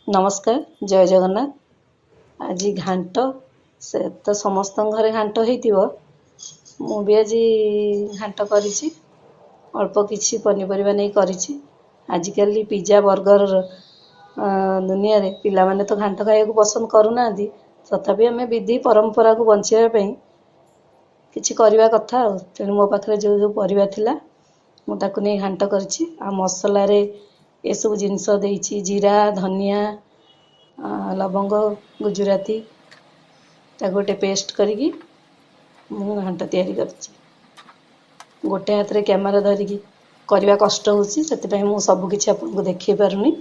ନମସ୍କାର, ଜୟ ଜଗନ୍ନାଥ। ଆଜି ଘାଣ୍ଟ, ସେ ତ ସମସ୍ତଙ୍କ ଘରେ ଘାଣ୍ଟ ହେଇଥିବ, ମୁଁ ବି ଆଜି ଘାଣ୍ଟ କରିଛି। ଅଳ୍ପ କିଛି ପନିପରିବା ନେଇ କରିଛି। ଆଜିକାଲି ପିଜା ବର୍ଗର ଦୁନିଆରେ ପିଲାମାନେ ତ ଘାଣ୍ଟ ଖାଇବାକୁ ପସନ୍ଦ କରୁନାହାନ୍ତି, ତଥାପି ଆମେ ବିଧି ପରମ୍ପରାକୁ ବଞ୍ଚାଇବା ପାଇଁ କିଛି କରିବା କଥା ଆଉ। ତେଣୁ ମୋ ପାଖରେ ଯେଉଁ ଯେଉଁ ପରିବା ଥିଲା ମୁଁ ତାକୁ ନେଇ ଘାଣ୍ଟ କରିଛି। ଆଉ ମସଲାରେ ଏସବୁ ଜିନିଷ ଦେଇଛି: ଜିରା, ଧନିଆ, ଲବଙ୍ଗ, ଗୁଜୁରାତି। ତାକୁ ଗୋଟେ ପେଷ୍ଟ କରିକି ମୁଁ ଘାଣ୍ଟ ତିଆରି କରିଛି। ଗୋଟେ ହାତରେ କ୍ୟାମେରା ଧରିକି କରିବା କଷ୍ଟ ହେଉଛି, ସେଥିପାଇଁ ମୁଁ ସବୁକିଛି ଆପଣଙ୍କୁ ଦେଖାଇ ପାରୁନି।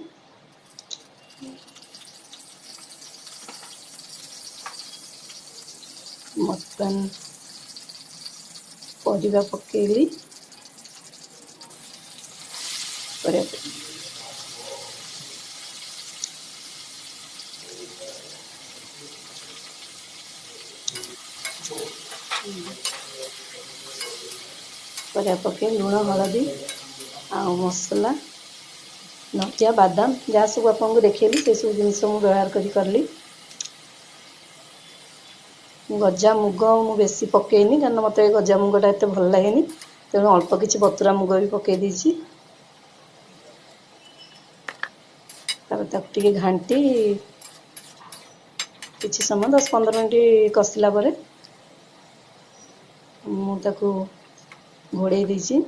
ବର୍ତ୍ତମାନ ପରିବା ପକେଇଲି। ପରିବା ପରିବା ପକେଇ ଲୁଣ, ହଳଦୀ ଆଉ ମସଲା, ନଡ଼ିଆ, ବାଦାମ, ଯାହା ସବୁ ଆପଣଙ୍କୁ ଦେଖେଇଲି ସେସବୁ ଜିନିଷ ମୁଁ ବ୍ୟବହାର କରି କଲି। ଗଜା ମୁଗ ମୁଁ ବେଶୀ ପକେଇନି, କାରଣ ମୋତେ ଗଜା ମୁଗଟା ଏତେ ଭଲ ଲାଗେନି, ତେଣୁ ଅଳ୍ପ କିଛି ବତୁରା ମୁଗ ବି ପକେଇ ଦେଇଛି। ତାପରେ ତାକୁ ଟିକେ ଘାଣ୍ଟି କିଛି ସମୟ 10-15 ମିନିଟ୍ କଷିଲା ପରେ ମୁଁ ତାକୁ ଘୋଡ଼େଇ ଦେଇଛି।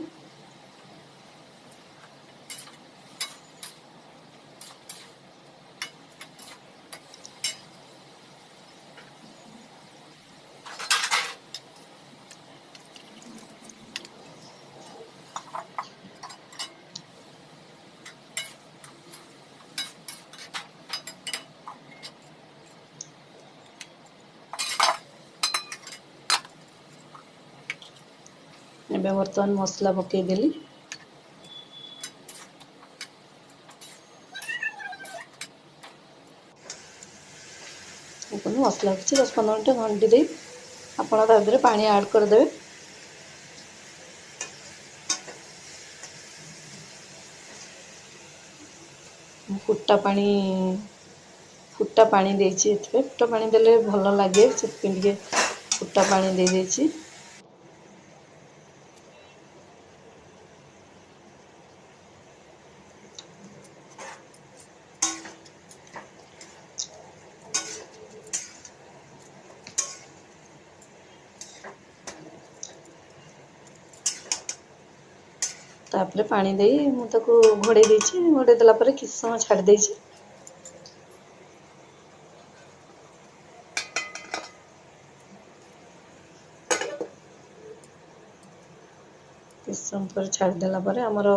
ଏବେ ବର୍ତ୍ତମାନ ମସଲା ପକେଇଦେଲି। ଦେଖନ୍ତୁ, ମସଲା କିଛି 10-15 ମିନିଟ୍ ଘାଣ୍ଟି ଦେଇ ଆପଣ ତା ଦେହରେ ପାଣି ଆଡ଼୍ କରିଦେବେ। ଫୁଟା ପାଣି, ଫୁଟା ପାଣି ଦେଇଛି ଏଥିରେ। ଫୁଟା ପାଣି ଦେଲେ ଭଲ ଲାଗେ, ସେଥିପାଇଁ ଟିକେ ଫୁଟା ପାଣି ଦେଇଦେଇଛି। ତାପରେ ପାଣି ଦେଇ ମୁଁ ତାକୁ ଘୋଡ଼େଇ ଦେଇଛି। ଘୋଡ଼େଇ ଦେଲା ପରେ କିଛି ସମୟ ଛାଡ଼ି ଦେଇଛି। କିଛି ସମୟ ପରେ ଛାଡ଼ିଦେଲା ପରେ ଆମର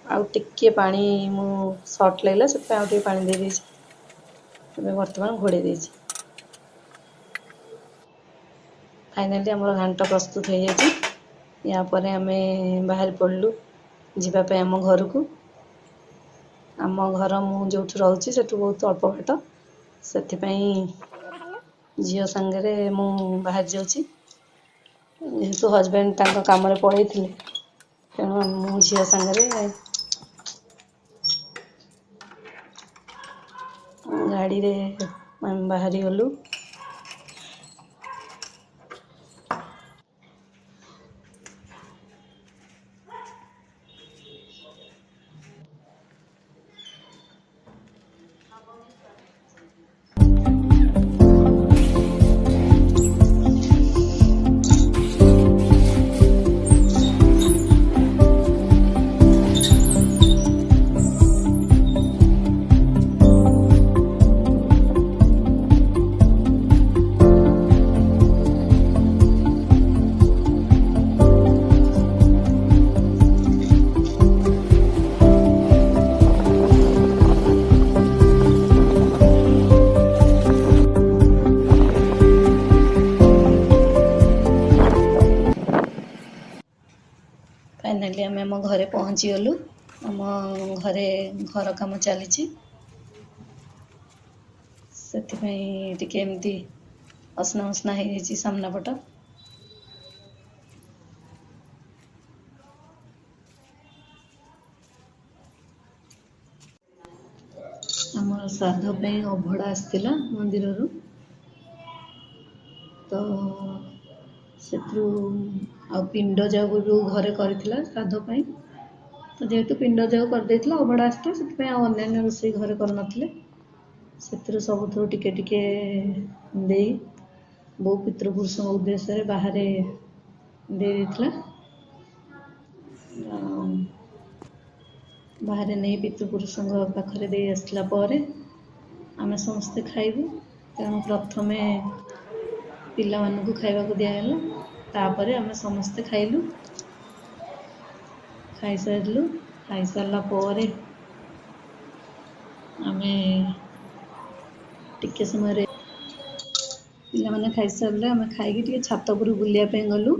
ଆଉ ଟିକିଏ ପାଣି ମୁଁ ସର୍ଟ ଲାଗିଲା, ସେଥିପାଇଁ ଆଉ ଟିକେ ପାଣି ଦେଇଦେଇଛି। ଏବେ ବର୍ତ୍ତମାନ ଘୋଡ଼େଇ ଦେଇଛି। ଫାଇନାଲି ଆମର ଘାଣ୍ଟ ପ୍ରସ୍ତୁତ ହେଇଯାଇଛି। ୟା ପରେ ଆମେ ବାହାରି ପଡ଼ିଲୁ ଯିବା ପାଇଁ ଆମ ଘରକୁ। ଆମ ଘର ମୁଁ ଯେଉଁଠି ରହୁଛି ସେଠୁ ବହୁତ ଅଳ୍ପ ବାଟ, ସେଥିପାଇଁ ଝିଅ ସାଙ୍ଗରେ ମୁଁ ବାହାରି ଯାଉଛି। ଯେହେତୁ ହଜବେଣ୍ଡ ତାଙ୍କ କାମରେ ପଳେଇଥିଲେ, ତେଣୁ ମୁଁ ଝିଅ ସାଙ୍ଗରେ ଗାଡ଼ିରେ ଆମେ ବାହାରିଗଲୁ। ଫାଇନାଲି ଆମେ ଆମ ଘରେ ପହଞ୍ଚିଗଲୁ। ଆମ ଘରେ ଘର କାମ ଚାଲିଛି, ସେଥିପାଇଁ ଟିକେ ଏମିତି ଅସନା ମସନା ହେଇଯାଇଛି ସାମ୍ନା ପଟ। ଶ୍ରାଦ୍ଧ ପାଇଁ ଅଭଡ଼ା ଆସିଥିଲା ମନ୍ଦିରରୁ, ତ ସେଥିରୁ ଆଉ ପିଣ୍ଡ ଯାଉ ବି ଘରେ କରିଥିଲା ଶ୍ରାଦ୍ଧ ପାଇଁ। ତ ଯେହେତୁ ପିଣ୍ଡ ଯାଉ କରିଦେଇଥିଲା, ଅଭଡ଼ା ଆସିଥିଲା, ସେଥିପାଇଁ ଆଉ ଅନ୍ୟାନ୍ୟ ରୋଷେଇ ଘରେ କରିନଥିଲେ। ସେଥିରୁ ସବୁଥିରୁ ଟିକେ ଟିକେ ଦେଇ ବୋଉ ପିତୃପୁରୁଷଙ୍କ ଉଦ୍ଦେଶ୍ୟରେ ବାହାରେ ଦେଇ ଦେଇଥିଲା। ଆଉ ବାହାରେ ନେଇ ପିତୃପୁରୁଷଙ୍କ ପାଖରେ ଦେଇ ଆସିଲା ପରେ ଆମେ ସମସ୍ତେ ଖାଇବୁ। ତେଣୁ ପ୍ରଥମେ ପିଲାମାନଙ୍କୁ ଖାଇବାକୁ ଦିଆଗଲା, ତାପରେ ଆମେ ସମସ୍ତେ ଖାଇଲୁ। ଖାଇସାରିଲୁ। ଖାଇସାରିଲା ପରେ ଆମେ ଟିକେ ସମୟରେ ପିଲାମାନେ ଖାଇସାରିଲେ ଆମେ ଖାଇକି ଟିକେ ଛାତ ଉପରକୁ ବୁଲିବା ପାଇଁ ଗଲୁ।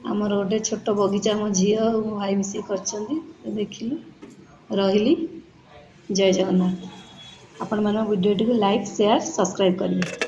ଆମର ଗୋଟେ ଛୋଟ ବଗିଚା ଆମ ଝିଅ ଆଉ ମୋ ଭାଇ ମିଶିକି କରିଛନ୍ତି, ଦେଖିଲୁ। ରହିଲି, ଜୟ ଜଗନ୍ନାଥ। ଆପଣମାନଙ୍କ ଭିଡ଼ିଓଟିକୁ ଲାଇକ୍, ସେୟାର, ସବସ୍କ୍ରାଇବ୍ କରିବେ।